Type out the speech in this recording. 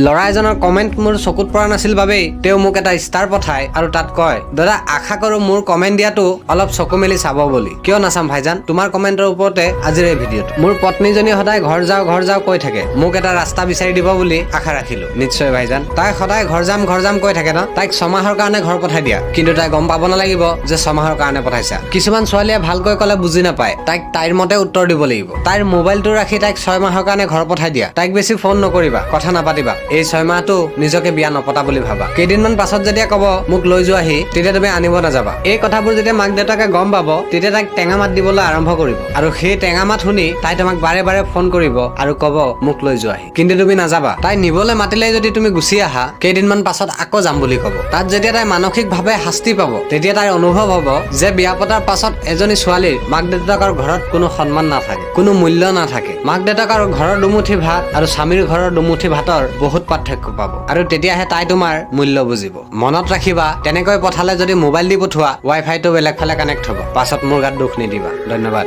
ল'ৰা এজনৰ কমেণ্ট মোৰ চকুত পৰা নাছিল বাবেই তেওঁ মোক এটা ষ্টাৰ পঠায় আৰু তাত কয়, "দাদা, আশা কৰোঁ মোৰ কমেণ্ট দিয়াটো অলপ চকু মেলি চাব" বুলি। কিয় নাচাম ভাইজান? তোমাৰ কমেণ্টৰ ওপৰতে আজিৰ এই ভিডিঅ'টো। মোৰ পত্নীজনী সদায় ঘৰ যাওঁ, ঘৰ যাওঁ কৈ থাকে। মোক এটা ৰাস্তা বিচাৰি দিব বুলি আশা ৰাখিলো। নিশ্চয় ভাইজান। তাই সদায় ঘৰ যাম, ঘৰ যাম কৈ থাকে ন? তাইক 6 মাহৰ কাৰণে ঘৰ পঠাই দিয়া। কিন্তু তাই গম পাব নালাগিব যে 6 মাহৰ কাৰণে পঠাইছা। কিছুমান ছোৱালীয়ে ভালকৈ ক'লে বুজি নাপায়। তাইক তাইৰ মতে উত্তৰ দিব লাগিব। তাইৰ মোবাইলটো ৰাখি তাইক 6 মাহৰ কাৰণে ঘৰ পঠাই দিয়া। তাইক বেছি ফোন নকৰিবা, কথা নাপাতিবা। এই 6 মাহটো নিজকে বিয়া নপতা বুলি ভাবা। কেইদিনমান পাছত যেতিয়া ক'ব "মোক লৈ যোৱাহি", তেতিয়া তুমি আনিব নাযাবা। এই কথাবোৰ যেতিয়া মাক দেউতাকে গম পাব, তেতিয়া তাইক টেঙা মাত দিবলৈ আৰম্ভ কৰিব আৰু সেই টেঙা মাত শুনি তাই তোমাক বাৰে বাৰে ফোন কৰিব আৰু ক'ব "মোক লৈ যোৱাহি"। কিন্তু তুমি নাযাবা। তাই নিবলৈ মাতিলে যদি তুমি গুচি আহা, কেইদিনমান পাছত আকৌ যাম বুলি ক'ব। তাত যেতিয়া তাই মানসিকভাৱে শাস্তি পাব, তেতিয়া তাইৰ অনুভৱ হ'ব যে বিয়া পতাৰ পাছত এজনী ছোৱালীৰ মাক দেউতাকৰ ঘৰত কোনো সন্মান নাথাকে, কোনো মূল্য নাথাকে। মাক দেউতাকৰ ঘৰৰ দুমুঠি ভাত আৰু স্বামীৰ ঘৰৰ দুমুঠি ভাতৰ বহুত পাৰ্থক্য পাব আৰু তেতিয়াহে তাই তোমাৰ মূল্য বুজিব। মনত ৰাখিবা, তেনেকৈ পঠালে যদি মোবাইল দি পঠোৱা, ৱাই ফাইটো বেলেগ ফালে কানেক্ট হ'ব। পাছত মোৰ গাত দুখ নিদিবা। ধন্যবাদ।